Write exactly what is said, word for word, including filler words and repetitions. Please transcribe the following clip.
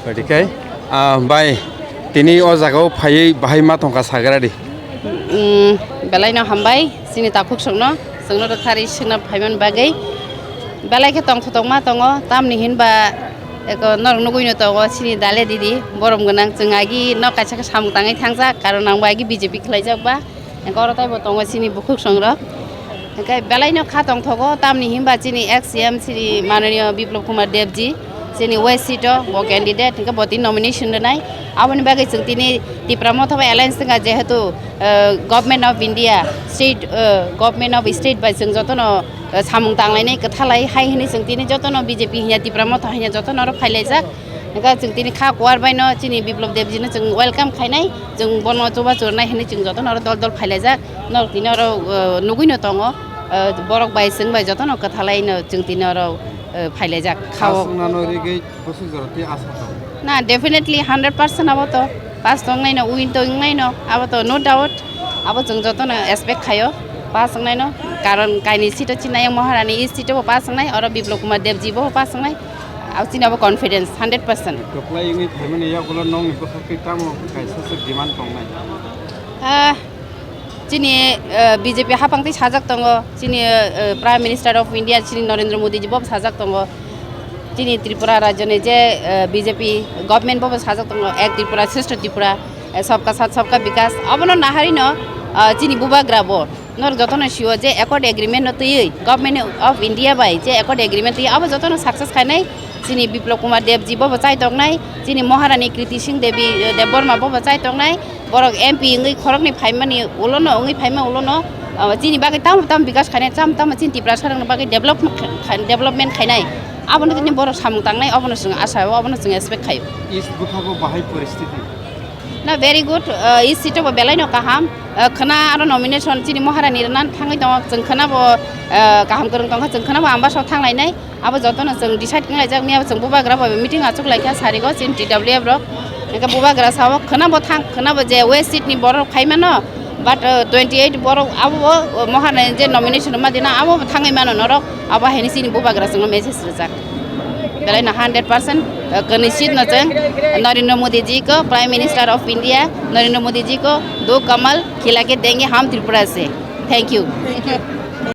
Odikai, ah, bai, tini o jagao phaiwi bahai ma tongkha sagra di. Mm, belai no hambai, chini takhuk songno, chwngno rwkha ri swngna phaiman bagwi. Belai khe tongthotok ma tongo, tamni hinba eko norok nugwi no tongo, chini dale didi, borom gwnang, chwng agi no kaisa khe samung tangwi thangjak, karon ang bo agi B J P khwlaijak ba. Hwnkhe oro taibo tongo chini bukhuk songrok. Hwnkhe belaino kha tongthogo, tamni hinba chini ex C M chini mananiya Biplab Kumar Debji, chini West seat o bo candidate, hwnkhe bo tini nomination rwnai. Aboni bagwi chwng tini Tipra Motha bai alliance wngkha, jehetu, eh, Government of India, state, eh, Government of State bai chwng jotono, eh, samung tanglainai kwthalai hai hwnwi chwng tini jotono B J P hinya Tipra Motha hinya jotono oro phailaijak. Hwnkhe chwng tini kha kuar baino chini Biplab Debjino chwng welcome khainai, chwng bono chubachu rwnai hwnwi chwng jotono oro dol dol phailaijak. Norok tini oro, uh, nugwino tongo, uh, borok bai chwng bai jotono kwthalaino chwng tini oro, uh, phailaijak. Khao. Aswknano rigwi bwswk jora tei asa tongo? Na, definitely hundred percent abo to. Pass tongnaino, win tongnaino, abo to no doubt. Abo chwng jotono expect khaio, pass wngnaino. Karon kaini seat o chini ayang Maharani, e seat o bo pass wngnai, oro Biplab Kumar Debji bo pass wngnai. Abo chini abo confidence, hundred percent. Kwplai wngwi phaimani yagulo nokni bwkhak tei tamo kaisa se demand tongnai? Ah, chini, eh, B J P hapang tei sajak tongo, chini, eh, Prime Minister of India, chini Narendra Modi ji bo sajak tongo. Chini Tripura rajyoni je, eh, B J P government bo sajak tongo, Ek Tripura, Shreshtha Tripura, eh, Sabka Sath, Sabka Vikas. Abono naharino, ah, chini bubagra bo. Norok jotono sio je accord agreement no twiwi Government of India bai je accord agreement twiwi abo jotono success khainai. Chini Biplab Kumar Debji bobo chai tongnai, chini Maharani Kriti Singh Devi, eh, Debbarma bobo chai tongnai. Borok M P wngwi khoroknwi phaimani ulono, wngwi phaima ulono, ah, chini bagwi tamo tamo bikas khainai, tamo tamo chini Tiprasa rokni bagwi develop kha-, development khainai. Abono tini borok samung tangnai, obono chwng asa o, obono chwng expect khaio. East bwkhago bahai poristiti? Na, very good. Uh, e seat o bo belai no kaham. Uh, khwna aro nomination chini Maharani rwna thangwi tongo. Chwng khwna bo, uh, kaham kwrwng tongkha, chwng khwna bo ambasao thanglainai. Abo jotono chwng decide wnglaijak, miya bo chwng bubagra bai meeting achuk laikha sarigo chini T W F rok. Hwnkhe bubagra sao khwna bo thang, khwna bo je West seat ni borok phaimano, but, uh, twenty eight borok abo bo, uh, Maharani je nomination rwma dina abo bo thangwi mano norok. Abo haini chini bubagra chwngno message rwjak. Belai no hundred percent, uh, kwnwi seat no chwng Narendra Modi ji ko, Prime Minister of India, Narendra Modi ji ko, do kamal, khila ke denge hum Tripura se. Thank you.